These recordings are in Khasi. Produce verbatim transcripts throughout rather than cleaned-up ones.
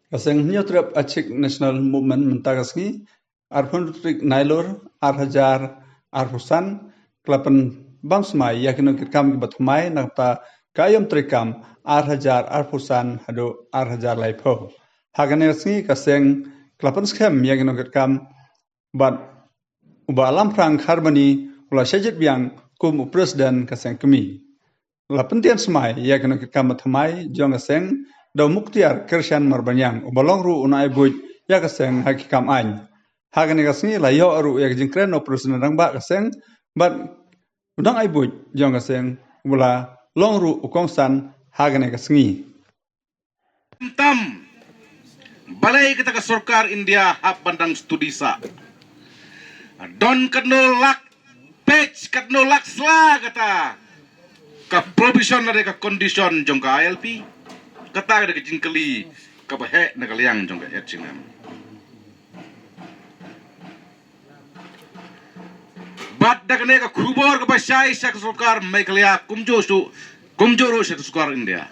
Ka seng Hynñiewtrep Achik National Movement mynta ka sngi, arphew tarik Nailur, ar hajar arphew san, ka la pynbam smai ïa ki nongkitkam kiba thymmai na ka bynta ka aïom treikam ar hajar arphew san haduh ar hajar laiphew. Ha kane ka sngi ka seng ka la pynskhem ïa ki nongkitkam bad u Bah Lamphrang Kharbani u la shah jied biang kum u President ka seng kmie. La pynthied smai ïa ki nongkitkam ba thymmai jong ka seng da u Muktiar Kyrshan Marbaniang uba long ruh u nongaibuit ïa ka seng ha ki kam aiñ. Ha kane ka sngi la ïoh ruh ïa ka jingkren na u President Rangbah ka seng bad u nongaibuit jong ka seng uba la long ruh u kongsan ha kane ka sngi. Tam, balei kata ka sorkar India hap ban dang studi sah? Don katno lak page, katno lak sla kata ka provision lane ka condition jong ka I L P? Kata ka dei ka jingkylli kaba heh na ka liang jong ka H A N M. Bad da kane ka khubor kaba shai sha ka sorkar Meghalaya kumjuh shuh, kumjuh ruh sha ka sorkar India.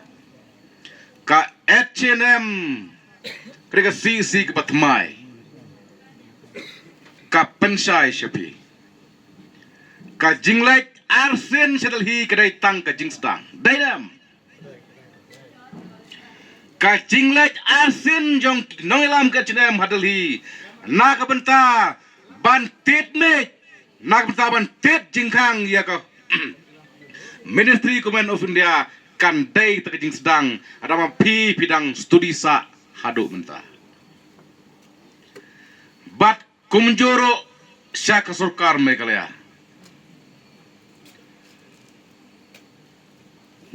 Ka H A N M, ka dei ka C E C kaba thymmai, ka pynshai sha phi. Ka jingleit arsien sha Delhi ka dei tang ka jingsdang. Dei ne em? Ka jingleit arsien jong ki nongïalam ka H A N M ha Delhi na ka bynta ban tied miej, na ka bynta ban tied jingkhang ïa ka Ministry Government of India kan dei tang ka jingsdang, lada ma phi phi dang studi sah haduh mynta. Bad kumjuh ruh sha ka sorkar Meghalaya.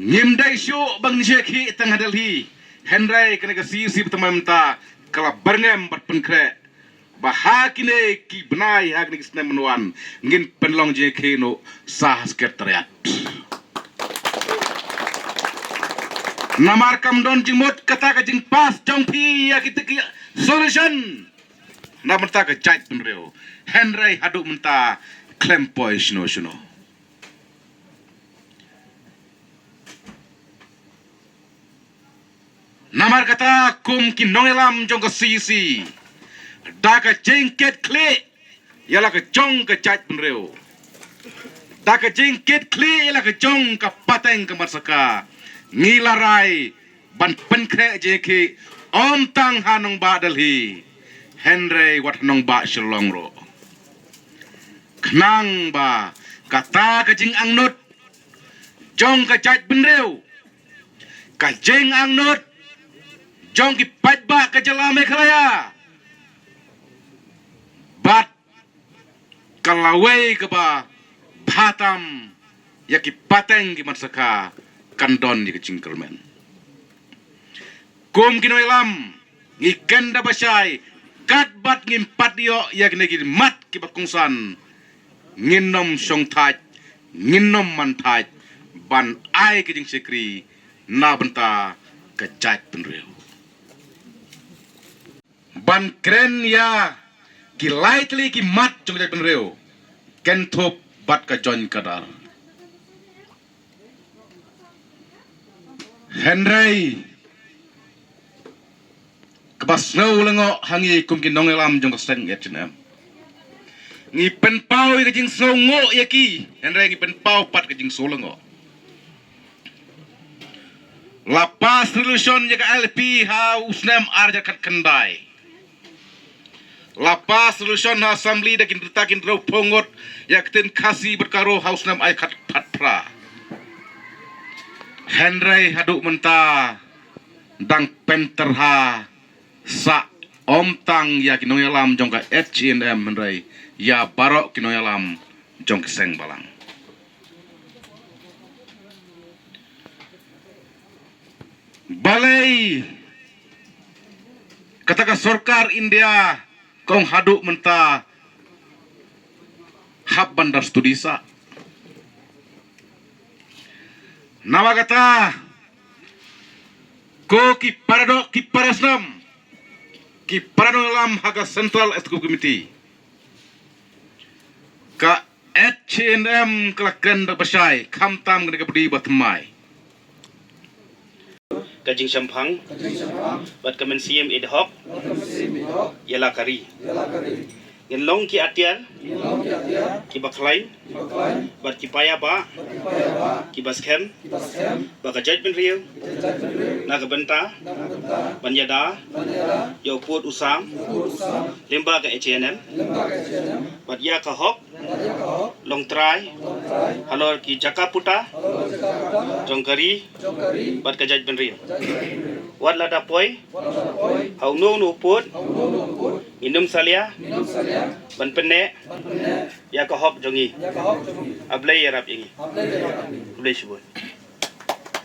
Ngim dei shuh ban ngin shah khie tang ha Delhi, hynrei kane ka C E C ba thymmai mynta ka la byrngem bad pynkhreh ba ha kine ki bnai, ha kine ki snem ban wan, ngin pynlong jingkhie noh sha Secretariat. Namar kam don jingmut kata ka jingpass jong phi ïa kita ki solution na bynta ka jaitbynriew, hynrei haduh mynta khlem poi shano shano. Namar kata kum ki nongïalam jong ka C E C, da ka jingkit khlieh ïa la ka jong ka jaitbynriew, da ka jingkit khlieh ïa la ka jong ka pateng ka mat saka, ngi la rai ban pynkhreh jingkhie ym tang ha nongbah Delhi, hynrei wat ha nongbah Shillong ruh. Khnang ba kata ka jingangnud jong ka jaitbynriew, ka jingangnud jong ki paidbah ka jylla Meghalaya, bad ka lawei kaba bha tam ïa ki pateng ki mat saka kan don ïa ka jingkyrmen. Kum ki nongïalam, ngi kren da ba shai, katba ngim pat ïoh ïa kine ki mat kiba kongsan, ngin ym shong thait, ngin ym man thait ban ai ka jingshakri na bynta ka jaitbynriew. Ban kren ïa ki lai tylli ki mat jong ka jaitbynriew, kynthup bad ka joint cadre. Hynrei kaba sngew lyngngoh ha ngi kum ki nongïalam jong ka seng H A N M, ngi pynpaw ïa ka jingsngewnguh ïa ki, hynrei ngi pynpaw pat ka jingsngew lyngngoh. La pass resolution ïa ka I L P ha u snem ar hajar khatkhyndai. La pass resolution ha Assembly da ki nongthoh ki nongthoh pyngot ïa ka ktien Khasi bad Garo ha u snem ar hajar khatphra. Hynrei haduh mynta dang pyntyrha sah ym tang ïa ki nongïalam jong ka H A N M, hynrei ïa baroh ki nongïalam jong ka seng balang. Balei kata ka sorkar India kong haduh mynta hap ban da studi sah? Namar kata ko ki para doh, ki para snam, ki para nongïalam ha ka Central Executive Committee, ka H A N M ka la kren da ba shai, khamtam kane ka bynta ba thymmai. ka jingshemphang bad ka mynsiem idhok ïa la ka ri. Ngin long ki atiar kiba khlaiñ bad ki paidbah kiba skhem ba ka jaitbynriew na ka bynta ban ïada ïa u pud u sam lyngba ka H A N M bad ïa ka hok long trai halor ki jaka puta jong ka ri bad ka jaitbynriew. Wat lada poi ha uno uno u pud, ngin ym salia ban pynneh ïa ka hok jong ngi. A Blei ïarap ïa ngi. A Blei shibun.